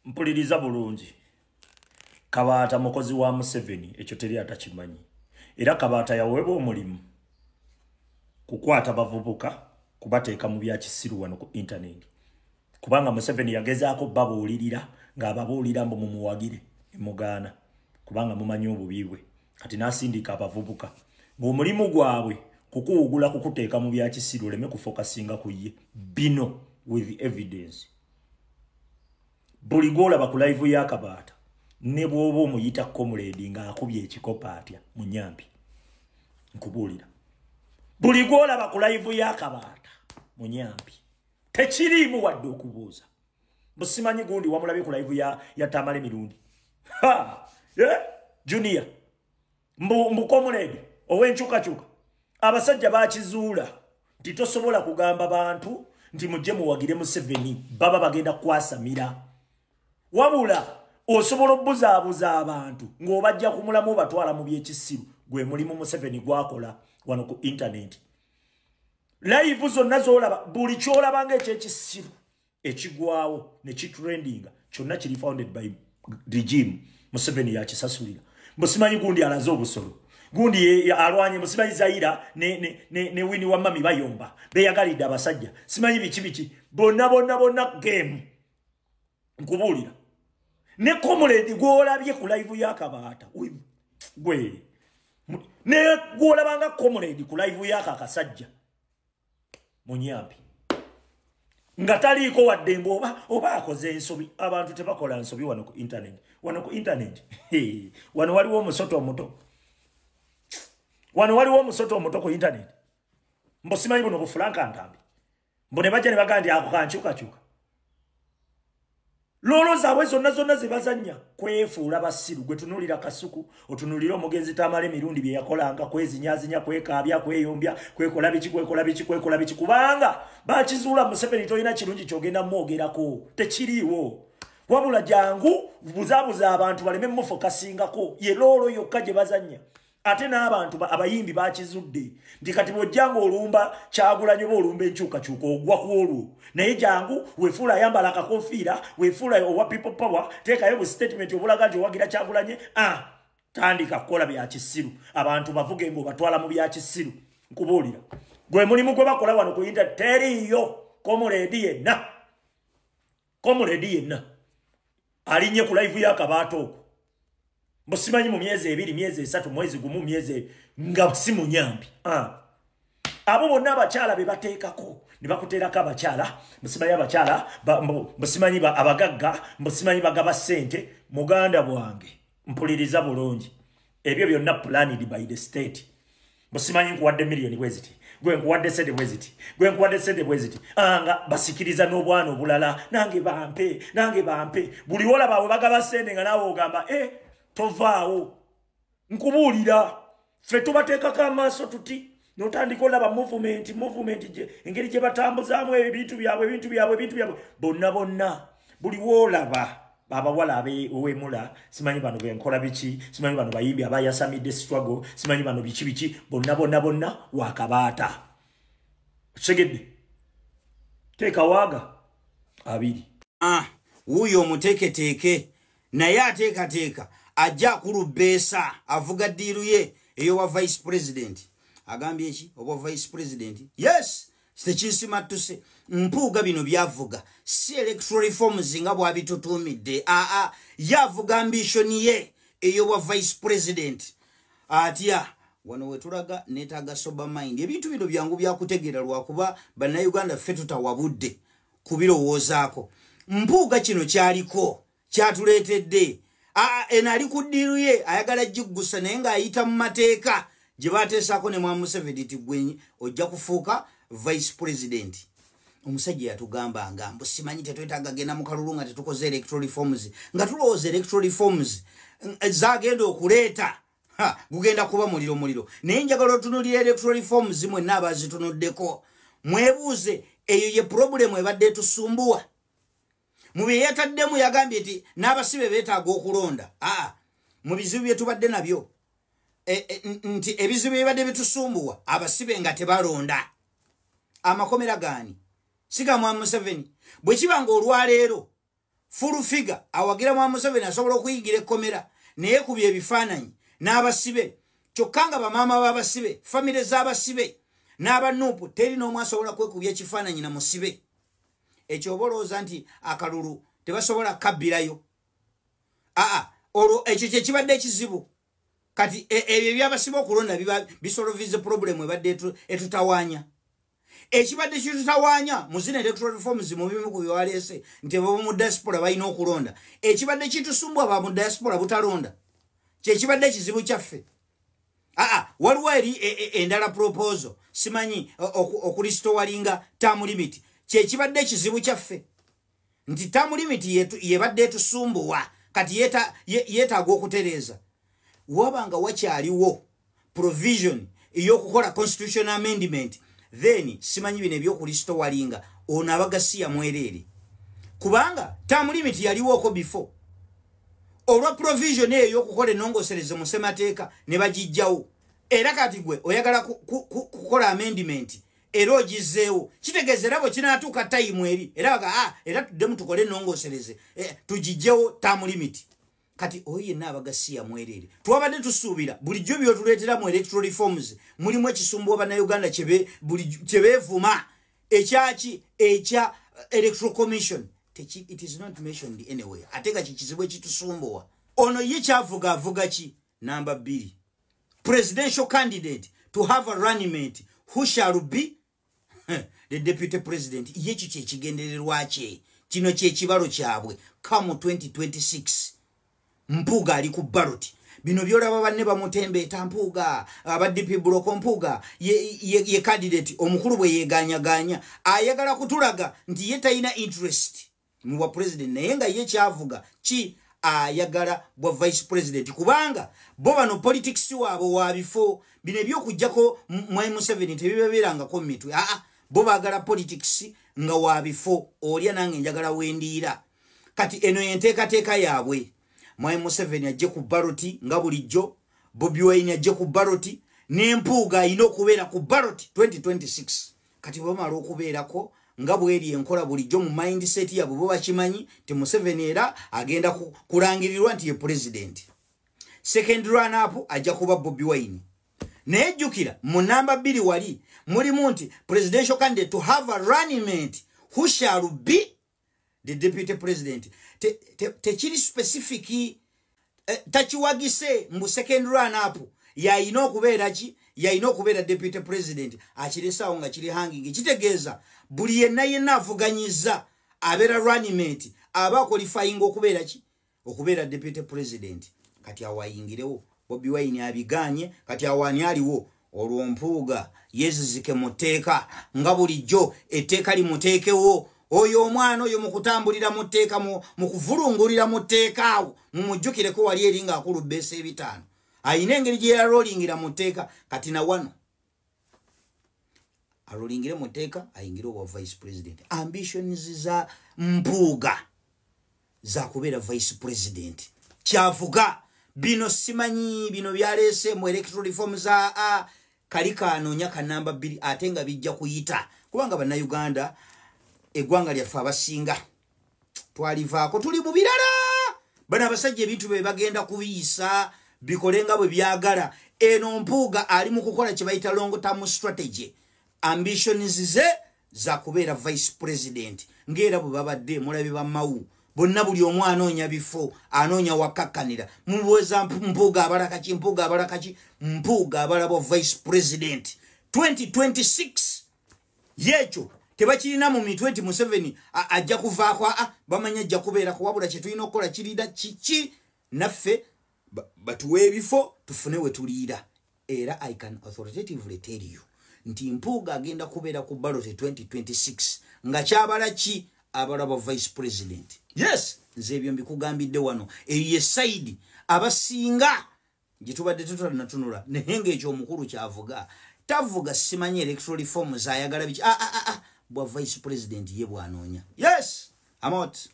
Mpuliriza bulungi. Kabaata mukozi wa Museveni, ekyo teri atakimanyi. Era Kabaata yaweebwa omulimu kukwata bavubuka kubateeka mu bya kisiru wano ku internet. Kubanga Museveni yagezaako babuulirira ng'ababuulira mbu mumuwagire emugaana, kubanga mumanyi obubi bwe. Kati n'asindika abavubuka ng'omulimu gwabwe kukuwugula kukuteeka mu bya kisiru oleme kufokasinga ku ye. Bino with evidence. Buli gw'olaba ku live ya Kabaata ne bw'oba omuyita comrade ng'akubye ekikopo atya munyampi, nkubuulira. Buli gw'olaba ku live ya Kabaata munyampi, tekiriimu wadde okubuuza. Musimanyi gundi wamulabye ku live ya Tamale Mirundi. Ha! Yeah? Junior. Mbu comrade ow'enkyukakyuka. Abasajja bakizuula nti tosobola kugamba bantu nti mujje muwagire Museveni, baba bagenda kwasamira. Wabula osobola okubuzaabuza abantu ng'obajja ku mulamu obatwala mu byekisiru, gwe mulimu Museveni gwakola wano ku internet. Live zonna z'olaba, buli ky'olaba ng'ekyekisiru ekigwawo ne kitrendinga kyonna kiri founded by regime. Museveni yakisasulira. Musimanyi gundi alaze obusolo, gundi alwanye, musimanyi Zaira ne Winnie wa mami bayomba beyagalidde abasajja, simanyi biki biki, bonna bonna bonna game. Nkubuulira, ne comrade gw'olabye ku live ya Kabaata, gwe ne gw'olabanga comrade ku live ya akasajja munyampi nga taliiko wadde mbu oba akoze ensobi. Abantu tebakola nsobi wano ku internet. Wano ku internet wano waliwo omusoto omuto, wano waliwo omusoto omuto ku internet. Mbu simanyi buno bufulanka ntambi, mbu ne bajja ne bagamba nti ako kankyukakyuka. Loolo zaabwe zonna zonna ze bazannya kwefuula basiru. Gwe tunuulira Kasuku, otunuulira omugenzi Tamale Mirundi bye yakolanga, kwezinyazinya, kwekaabya, kweyombya, kwekola biki, kwekola biki, kwekola biki, kubanga bakizuula Museveni tolina kirungi ky'ogenda mwogerako, tekiriiwo. Wabula jangu buzaabuza abantu baleme mufokasingako, ye loolo yokka gye bazannya. Ate n'abantu abayimbi bakizudde nti kati bw'ojjanga olumba Kyagulanyi oba olumba enkyukakyuka ogwa ku olwo, naye jangu weefuula ayambala akakofiira, weefuula owa people power, teekayo bu statement obulaga nti owagira Kyagulanyi, tandika kukola bya kisiru, abantu bavuge ng'obatwala mu bya kisiru. Nkubuulira, gwe mulimu gwe bakola wano ku internet, teriiyo comrade yenna, comrade yenna alinnye ku live ya Kabaata okwo musimanyi mu myezi 2, myezi 3, mwezi 1, myezi nga si munyambi. Abo bonna abakyala be bateekako ne bakuteerako abakyala, musimanyi abakyala, musimanyi abagagga, musimanyi bagaba ssente. Muganda bwange mpuliriza bulungi, ebyo byonna planned by the state. Musimanyi nkuwadde miliyoni bwe ziti, gwe nkuwadde sente bwe ziti, gwe nkuwadde sente bwe ziti, nga basikiriza n'obwana obulala, nange bampe, nange bampe. Buli wolaba bwe bagaba ssente nga naawe ogamba tovaawo. Nkubuulira, ffe tubateekako amaaso tuti, n'otandika olaba movement engeri gye batambuzaamu ebintu byabwe, ebintu byabwe, ebintu byabwe, bonna bonna. Buli woolaba abawala abewemula, simanyi bano benkola biki, simanyi bano bayimbi abayasamidde struggle, simanyi bano biki biki, bonna bonna bonna wakabaata. Okitegedde? Teeka waaga 2. Wuuyo omuteeketeeke, naye ateekateeka ajja akulubeesa avuga ddiiru ye eyowa vice president. Agambye ki oba vice president? Yes, tekinsimattuse. Mpuuga bino byavuga si electoral reforms nga bw'abitutuumidde, aa yavuga ambition ye eyowa vice president. Atya wano wetulaga neetaaga sober mind. Ebintu bino byangu byakutegeera lwakuba bannayuganda ffe tutawabudde kubirowoozaako. Mpuuga kino kyaliko kyatuleetedde eno ali ku ddiiru ye ayagala giggusa, naye ng'ayita mu mateeka gye bateesaako ne mwa Museveni ti gwe ojja kufuuka vice president. Omusajja yatugambanga mbu simanyi tetwetaaga genda mu kalulu nga tetukoze electoral reforms, nga tulowooza electoral reforms zagenda okuleeta gugenda kuba muliro muliro. Naye njagala otunuulira electoral reforms mwenna abazitunuddeko, mwebuuze eyo ye problemu ebadde etusumbuwa. Mu bye yataddemu yagambye nti n'abasibe beetaaga okulonda. Mu bizibu bye tubadde nabyo nti ebizibu bibadde bitusumbuwa abasibe nga tebalonda. Amakomera gaani? Si ga mwa Museveni. Bwe kiba ng'olwaleero Full figure awagira mwa Museveni asobola okuyingira ekkomera naye kubye ebifaananyi n'abasibe, kyokka nga bamaama b'abasibe, famire z'abasibe n'abanuupu teri n'omu asobola kwekubya ekifaananyi na musibe. Ekyo oba olowooza nti akalulu tebasobola kabbirayo? Aa, olwo ekyo kye kibadde ekizibu. Kati ebyo ebyabasibe okulonda biba bisolvize problem ebadde etutawaanya. Ekibadde kitutawaanya mu zino electoral reforms, mu bimu ku byewaleese nti abo mu diaspora balina okulonda, ekibadde kitusumbwa ba mu diaspora butalonda, kyekibadde ekizibu kyaffe. Aa, waliwo eri endala proposal, simanyi okurestoringa term limit, kyekibadde ekizibu kyaffe nti term limit yebadde etusumbuwa. Kati yeetaaga okutereeza. Waba nga wakyaliwo provision ey'okukola constitutional amendment, then simanyi bino ebyokurestoringa ono abagasiya mwereere, kubanga term limit yaliwooko before. Olwa provision eyo ey'okukola ennongosereze mu ssemateeka ne bagijjawo, era kati gwe oyagala kukola amendment era ogizzeewo, kitegeeza era bwe kinaatuuka time eri era baga, ah, era tuddemu tukole ennongosereze, tugijjewo term limit. Kati oyo yenna abagasiya mwereere. Twabadde tusuubira bulijjo byotuleetera mu electoral reforms mulimu ekisumbuwa bannayuganda kye beevuma, ekyaki, ekya electoral commission. It is not mentioned anywhere, ate nga kikizibu ekitusumbuwa. Ono ye kyavuga avuga ki? Namba 2, presidential candidate to have a running mate who shall be the deputy president. Ye kyo kyekigendererwa kye, kino kyekibalo kyabwe. Come 2026, Mpuuga ali ku ballot. Bino byolaba banne bamutembeeta Mpuuga, aba DP Bloc, Mpuuga ye candidate omukulu. Bwe yeeganyaganya ayagala kutulaga nti ye talina interest mu bwa president, naye nga ye kyavuga ki? Ayagala bwa vice president, kubanga bo bano politics waabwe wa bifo. Bino ebyokugjako mwai Museveni tebibabeerangako mu mitwe. Aa, bo baagala politics nga wa bifo, olya nange njagala wendiira. Kati eno yenteekateeka yaabwe. Mwai Museveni ajje ku ballot nga bulijjo, Bobi Wine ajje ku ballot, n'Empuuga ayina okubeera ku ballot 2026. Kati bwe bamala okubeerako nga bweri enkola bulijjo mu mindset yabwe, bo bakimanyi ti Museveni era agenda kulangirirwa nti ye president. Second run up ajja kuba Bobi Wine. Naye jjukira mu namba 2 wali mulimu nti presidential candidate to have a running mate who shall be the deputy president. Tekiri specific, takiwagise mbu second run up yayina okubeera ki, yayina okubeera deputy president. Akiresaawo nga kiri hanging, kitegeeza buli yenna yenna avuganyiza abeera running mate aba aqualifying okubeera ki, okubeera deputy president. Kati awo ayingirewo Bobi Wine abiganye. Kati awo ani aliwo? Olwo Mpuuga yezizike mu tteeka nga bulijjo, etteeka limuteekewo. Oyo omwana oyo mu kutambulira mu tteeka, mu kuvulungulira mu tteeka, awo mumujjukireko wali eri ng'akulubbeesa 500, ayina engeri gye yalolingira mu tteeka. Kati na wano alolingire mu tteeka ayingire obwa vice president. Ambitions za Mpuuga zakubeera vice president, kyavuga bino simanyi bino byaleese mu electoral reform za a kali kanoonya kanamba 2, ate nga bijja kuyita kubanga bannayuganda eggwanga lyaffe abasinga twalivaako, tuli mu birala. Bano abasajja ebintu bye bagenda kubiyisa bikole nga bwe byagala. Eno Mpuuga ali mu kukola kye bayita long term strategy. Ambitions ze za kubeera vice president, ng'era bwe babadde mulabe bamawu bonna, buli omu anoonya bifo, anoonya wakakkanira. Mubuweza Mpuuga abala kaki? Mpuuga abala kaki? Mpuuga abala bwa vice president 2026. Yekyo tebakirina mu mitwe nti Museveni ajja kuvaako. Aa, bamanyi ajja kubeerako, wabula kyetulina okukola kirira kiki? Naffe batuwe ebifo tufune we tuliira. Era I can authoritatively tell you nti Mpuuga agenda kubeera ku ballot 2026 nga kyabala ki? Abalaba vice president. Yes, nze ebyo mbikugambidde wano. Eyo ye side abasinga gye tubadde tutanatunula, naye ngaekyo omukulu kyavuga tavuga simanyi electoral reforms ayagala biki. Ah, ah, ah, bwa vice president ye bwanoonya. Yes, amot.